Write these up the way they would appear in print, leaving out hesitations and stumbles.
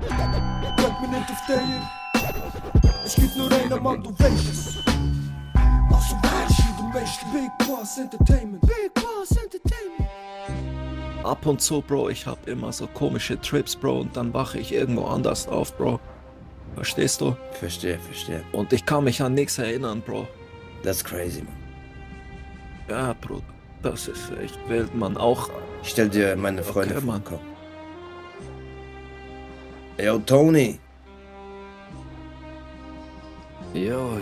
Brennt mir nicht auf dir. Es gibt nur einen Mann, du weißt es. Also weißt du, du weißt Big Boss Entertainment. Big Boss Entertainment. Ab und zu, Bro, ich hab immer so komische Trips, Bro, und dann wache ich irgendwo anders auf, Bro. Verstehst du? Verstehe. Und ich kann mich an nichts erinnern, Bro. Das ist crazy, man. Ja, Bruder, das ist echt wild, Mann. Auch. Ich stell dir meine Freunde Okay, vor, Mann. komm. Yo, Tony. Jo,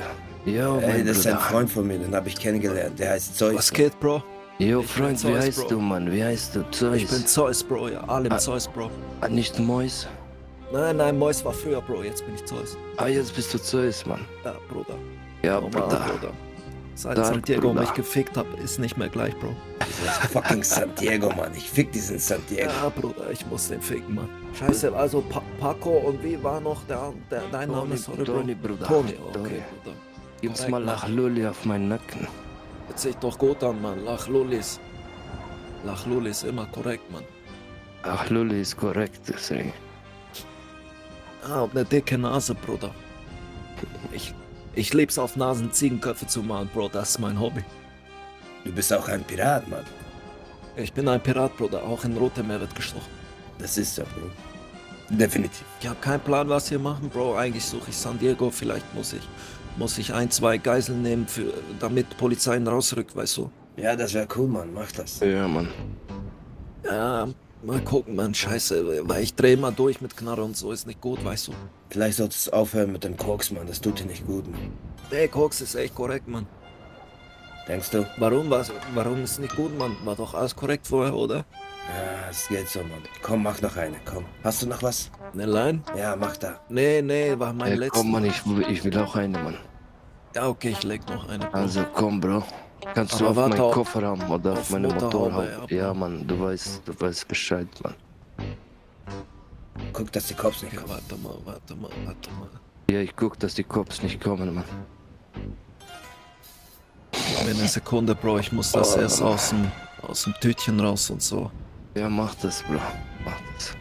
Ey, mein das ist ein Bruder. Freund von mir, den habe ich kennengelernt. Der heißt Zeus. Was geht, Bro? Jo, Ich bin Freund, wie Zeus, heißt Bro. du, Mann? Wie heißt du? Zeus? Ich bin Zeus, Bro, ja. Allem Zeus, Bro. Nicht Mois? Nein, Mois war früher, Bro. Jetzt bin ich Zeus. Ah, jetzt bist du Zeus, Mann. Ja, Bruder. Ja, Normal, Bruder. Bruder. Seit Dark, Santiago Bruder. mich gefickt hab, ist nicht mehr gleich, Bro. Dieses fucking Santiago, Mann. Ich fick diesen Santiago. Ja, Bruder, ich muss den ficken, Mann. Scheiße, also Paco und wie war noch dein Name? Sorry, Bro. Tony, Bruder. Tony, okay, Tony. Bruder. Gib's Korrekt, mal Mann. nach Lulli auf meinen Nacken. Hört sich doch gut an, Mann. Lach Lulis immer korrekt, Mann. Ach, Lulli ist korrekt, deswegen. Ah, und eine dicke Nase, Bruder. Ich lieb's auf Nasen Ziegenköpfe zu malen, Bro. Das ist mein Hobby. Du bist auch ein Pirat, Mann. Ich bin ein Pirat, Bruder. Auch in Rote Meer wird gestochen. Das ist so, Bro. Definitiv. Ich habe keinen Plan, was wir machen, Bro. Eigentlich suche ich San Diego. Vielleicht muss ich 1, 2 Geiseln nehmen, damit Polizei rausrückt, weißt du. Ja, das wäre cool, Mann. Mach das. Ja, Mann. Ja, mal gucken, Mann. Scheiße, weil ich drehe mal durch mit Knarre und so. Ist nicht gut, weißt du. Vielleicht solltest du aufhören mit dem Koks, Mann. Das tut dir nicht gut, Mann. Ey, Koks ist echt korrekt, Mann. Denkst du? Warum ist es nicht gut, Mann? War doch alles korrekt vorher, oder? Ja, es geht so, Mann. Komm, mach noch eine. Komm. Hast du noch was? Ne, Line? Ja, mach da. Nee, war mein Ey, letzter. komm, Mann, ich will auch eine, Mann. Ja, okay, ich leg noch eine. Bro. Also, komm, Bro. Kannst du Aber auf warte meinen auf- Kofferraum oder auf auf meine Motorhaube, Motorhaube? ja, Ja, Mann, du weißt Bescheid, Mann. Guck, dass die Cops nicht Ja, kommen. warte mal. Ja, ich guck, dass die Cops nicht kommen, Mann. Gib mir eine Sekunde, Bro. Ich muss das erst aus dem Tütchen raus und so. Ja, mach das, Bro. Mach das.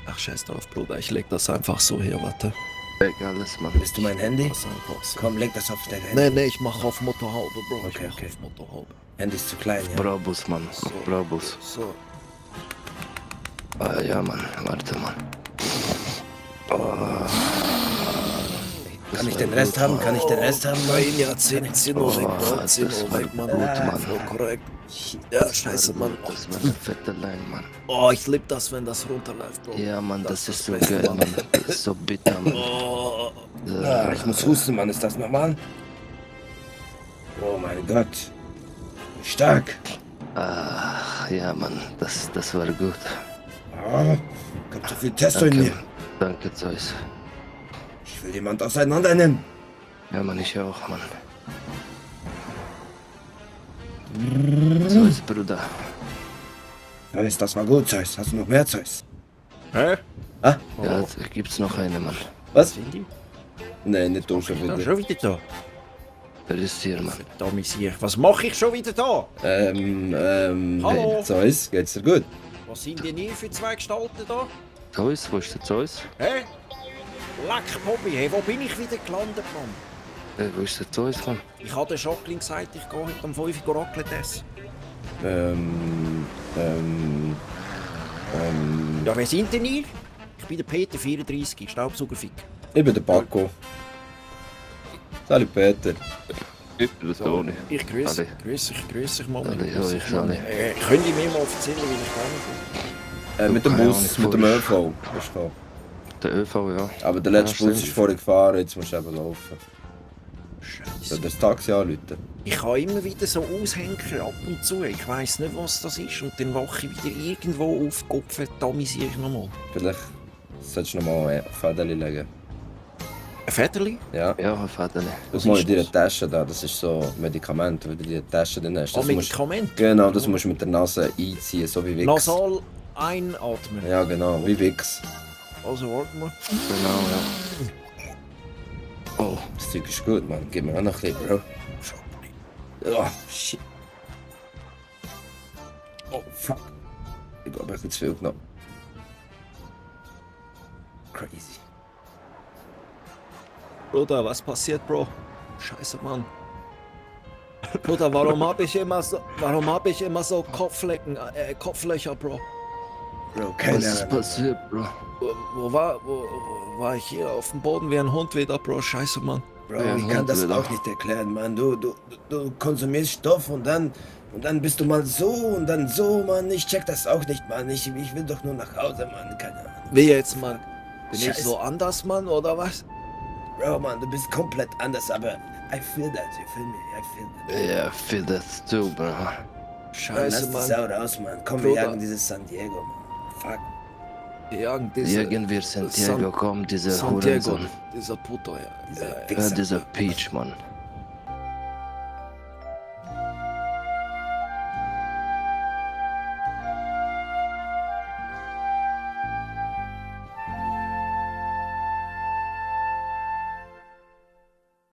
Ach, scheiß drauf, Bruder. Ich leg das einfach so hier, warte. Weg alles, Mann. Bist du mein Handy? Das einfach so. Komm, leg das auf dein Handy. Nee, ich mach auf Motorhaube, Bro. Okay, Ich mach okay. auf Motorhaube. Handy ist zu klein, ja. Brabus, Mann. So. Brabus. So. Ah, ja, Mann. Warte, Mann. Kann ich den Rest haben? Kann ich den Rest haben, Mann? Nein, ja, 10 Uhr weg, Bro. das 10 Uhr war weg, Mann. gut, Mann. So korrekt. Ja, scheiße, Mann. Das war eine fette Line, Mann. Oh, ich lieb das, wenn das runterläuft, Bro. Ja, Mann, das ist so Beste, geil, Mann. Das ist so bitter, Mann. Oh, Ah, ich muss husten, Mann. Ist das normal? Oh mein Gott. Stark. Ach, ja, Mann. Das war gut. Ah, kommt so viel Testo in mir. Danke, Zeus. Ich will jemand auseinandernehmen. Ja, Mann, ich auch, Mann. Zeus, Bruder. Zeus, das war gut, Zeus. Hast du noch mehr Zeus? hä? Ah, Ja, gibt's noch eine, Mann. was? Sind die? Nee, nicht dumm schon Da wieder. schon wieder da? Wer ist hier, Mann? Domisier. Was mache ich schon wieder da? Hallo? Hey, Zeus, geht's dir gut? Was sind denn ihr für 2 Gestalten da? Zeus, wo ist der Zeus? Hä? Leck, Bobby, hey, wo bin ich wieder gelandet, Mann? Wo ist der Zeus, Mann? Ich habe der Jacqueline gesagt, ich gehe heute um 5 Uhr Raclette essen. Ja, wer sind denn ihr? Ich bin der Peter, 34, Staubsaugerfick. Ich bin der Paco. Salut, Peter. Ich bin der Toni. Ich grüße Alle. dich, Mann. Alle, Ich ja, grüße ich dich, Mann. alle. Könnt ihr mir mal erzählen, wie ich gegangen Mit dem Keine Bus, Ahnung, mit dem voll. ÖV. Bist du gekommen. Der ÖV, ja. Aber der letzte Ja, Bus ist stimmt. vorher gefahren, jetzt musst du eben laufen. bin? Soll Scheiße. das Taxi anrufen? Ich habe immer wieder so Aushänker ab und zu. Ich weiss nicht, was das ist. Und dann wache ich wieder irgendwo auf den Kopf, domisiere ich nochmal. Vielleicht solltest du noch mal ein Fädeli legen. Ein Federli? Ja. Ja, ein Fädeli. Das mal in deiner Tasche da, das ist so Medikament, wenn du in der Tasche drin hast. Ah, Das musst, Medikament? genau, das musst du mit der Nase einziehen, so wie Wix. Nasal einatmen. Ja, genau, wie Wix. Also, warte mal. Genau, ja. Oh, Das Zeug ist gut, Mann. Gib mir auch noch ein bisschen, Bro. Oh, shit. Oh, fuck. Ich habe ein bisschen zu viel genommen. crazy. Bruder, was passiert, Bro? Scheiße, Mann. Bruder, warum hab ich immer so Kopflöcher, Bro? Bro, keine Was ist Ahnung. passiert, Bro? Wo war ich hier auf dem Boden wie ein Hund wieder, Bro? Scheiße, Mann. Bro, Ja, ich kann das wieder. auch nicht erklären, Mann. Du konsumierst Stoff und dann bist du mal so und dann so, Mann. Ich check das auch nicht, Mann. Ich will doch nur nach Hause, Mann. Keine Ahnung. Wie jetzt, Mann? Bin ich Scheiße. so anders, Mann, oder was? Bro, Mann, du bist komplett anders, aber I feel that, you feel me? I feel that. Yeah, I feel that too, bro. Mann, Scheiße, lass die Mann. Sau raus, Mann. Komm, wir Bruder. jagen dieses San Diego, Mann. Fuck. Wir jagen diese... Jagen wir Santiago, komm, dieser Santiago, Hurensohn. dieser Puto, ja. Dieser Ja, Wichser. dieser Peach, Mann.